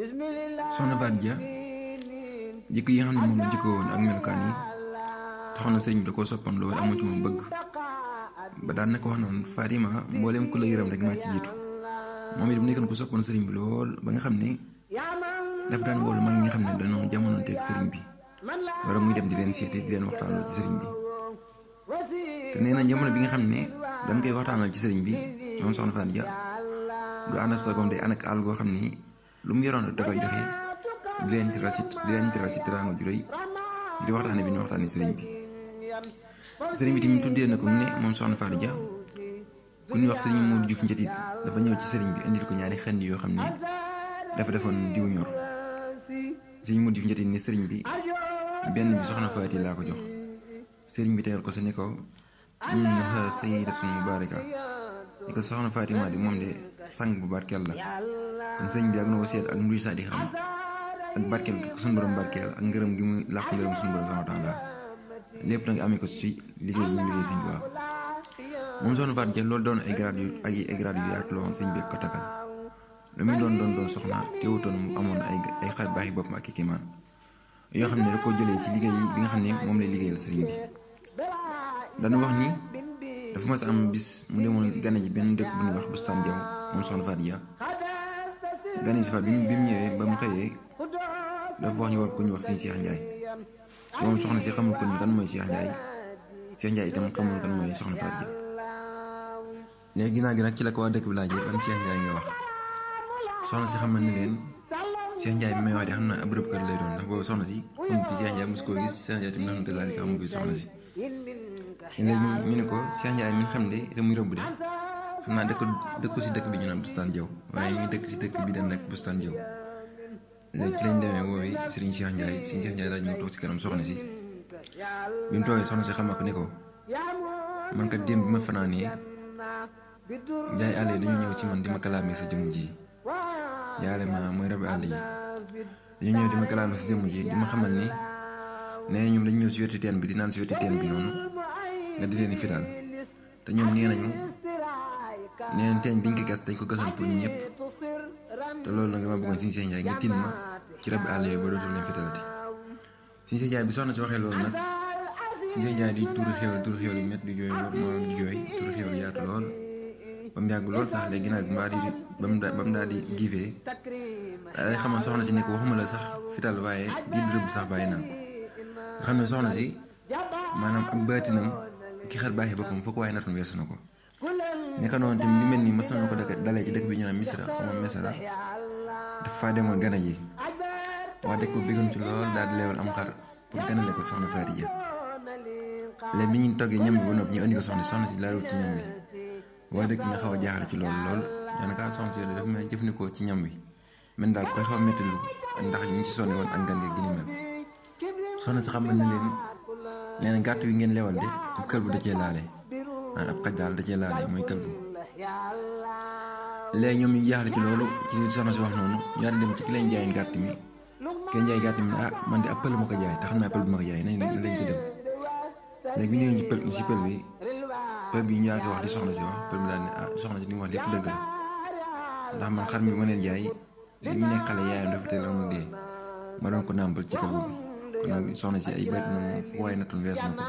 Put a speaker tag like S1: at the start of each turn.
S1: soxna Faty Dia jikko yi nga xam ne moom la jikkoo woon ak melokaan yi taxoon na sëriñ bi da koo soppan loolu amu ci moom bëgg ba daan na ko wax noonu Fatima mboolem ku la yërëm rek maa ci jiitu moom it mu nekkoon ko soppoon sëriñ bi lool ba nga xam ne dafa daan woolu mag ñi nga xam ne dañoo jamonoonteeg sëriñ bi wala muy dem di leen seete di leen waxtaanoo ci sëriñ bi te nee na jamono bi nga xam ne dañ koy waxtaanal ci sëriñ bi moom soxna Faty Dia du ànd ak sagoom day ànd ak àll goo xam ni lu mu yoroon rek da koy joxe di leen tiral si teraanga ju rëy di waxtaane bi ñu waxtaane sëriñ bi tamit tuddee na ko mu ne moom soxna Faty Dia ku ñuy wax sëriñ Modou Diouf Njatit dafa ñëw ci sëriñ bi indil ko ñaari xend yoo xam ne dafa defoon diw ñor sëriñ Modou Diouf Njatit ne sëriñ bi benn bi soxna Faty laa ko jox sëriñ bi tegal ko sa ne ko innaha sayyidatun mubaraka ni ko soxna Fatima di moom de sang bu barkeel la kon sëriñ bi ak na ko seet ak nduy saa di xam ak barkeel gi ko suñu borom barkeel ak ngërëm gi mu làq ngërëm suñu borom subhaanahu wa taala lépp nag amee ko ci liggéey bi mu liggéey sëriñ bi moom soxna Faty Dia loolu doon ay grade yu yaatu la woon sëriñ bi ko takkal lu muy doon soxna teewutoon mu amoon ay xar baaxi boppam ak kiimaan yoo xam ne da ko jëlee ci liggéey bi nga xam ne moom lay liggéeyal sëriñ bi dana wax ni dafa mas am bis mu demoon gane ji benn dëkk bu ñuy wax Bustaan Jaw moom soxna Faty Dia gane si fa bi mu ñëwee ba mu xëyee dafa wax ñu war ko ñu wax sëñ Cheikh Ndiaye moom soxna si xamul ko ni kan mooy Cheikh Ndiaye itam xamul kan mooy soxna Faty Dia léegi ginnaaw gi nag ci la ko waa dëkk bi laajee ban Cheikh Ndiaye nga wax soxna si xamal ni leen Cheikh Ndiaye bi may wax de xam naa ab rëbb kër lay doon ndax boobu soxna si xamul fi Cheikh Ndiaye mos koo gis Cheikh Ndiaye tamit ndax na xamul fi soxna si léegi ñu ne ko Cheikh Ndiaye mi xam de te muy rëbb de xam naa dëkku si dëkk bi ñu naan Bustaan Jaw waaye mi dëkk si dëkk bi dañ nekk Bustaan Jaw léegi ci lañ demee woowee Serigne Cheikh Ndiaye daal ñëw toog si kanam soxna si bi mu toogee soxna si xamal ko ne ko man kat démb bi ma fanaanee jaay àll yi dañu ñëw ci man di ma kalaamee sa jëmm ji jaale ma mooy rabi àll yi dañu ñëw di ma kalaamee sa jëmm ji di ma xamal ni nee ñoom dañu ñëw si wetu teen bi di naan si wetu teen bi noonu nga di leen di fital te ñoom nee nañ teen biñ ko gas dañ ko gasoon pour ñëpp te loolu nag dama bëggoon Serigne Cheikh Ndiaye nga tin ma ci rabi àll yooyu ba dootul leen fitalati Serigne Cheikh Ndiaye bi soxna si waxee loolu nag Serigne Cheikh Ndiaye di tuuru xéwal yu métti di jooy lool moom di jooy tuuru xéwal yaatu lool ba mu yàgg lool sax léegi nag ba mu daal di giifee day xamal soxna si ne ko waxuma la sax fital waaye di rëbb sax bàyyi naa ko nga xam ne soxna si maanaam ab baatinam ki xar baaxee boppam foo ko waaye natoon weesu na ko naka noonu tamit li mel ni mas nañu ko dalee ci dëkk bi ñu naan Misra dafa faa demoon gana ji waa dëkk bu bëggoon ci lool daal di leewal am xar pour ganale ko soxna Faty Dia léegi bi ñu toggee ñam bi ba noppi ñu indi ko soxna si laalul ci ñam bi waa dëkk bi xaw a jaaxle ci lool ñaanaka soxna si dafa mel jëfandikoo ci ñam bi man daal koy xaw a métti lu ndax ñu ci sonne woon ak gan gi ni mel soxna si xamal na leen gàtt wi ngeen lewal de ab kël bu da cee laale ab xaj daal da cee laale mooy kël bu léegi ñoom ñu jaaxle ci loolu ci soxna si wax noonu ñu daal di dem ci ki leen jaayoon gàtt mi kenn jaay gàtt mi man de ab pël ma ko jaay te xam naa pël bi ma ko jaay nañ lañ ci dem léegi bi ñëwee ci pël bi ñu yaa ngi wax di soxna si wax pël bi daal ne soxna si li mu wax lépp dëgg la ndax man xar mi ma leen jaay li mu nekk xale yaayam dafa teel amu dee ma doon ko nàmpal ci kël bi kon nag soxna si ay bët na moom fu waaye nattoon weesu na ko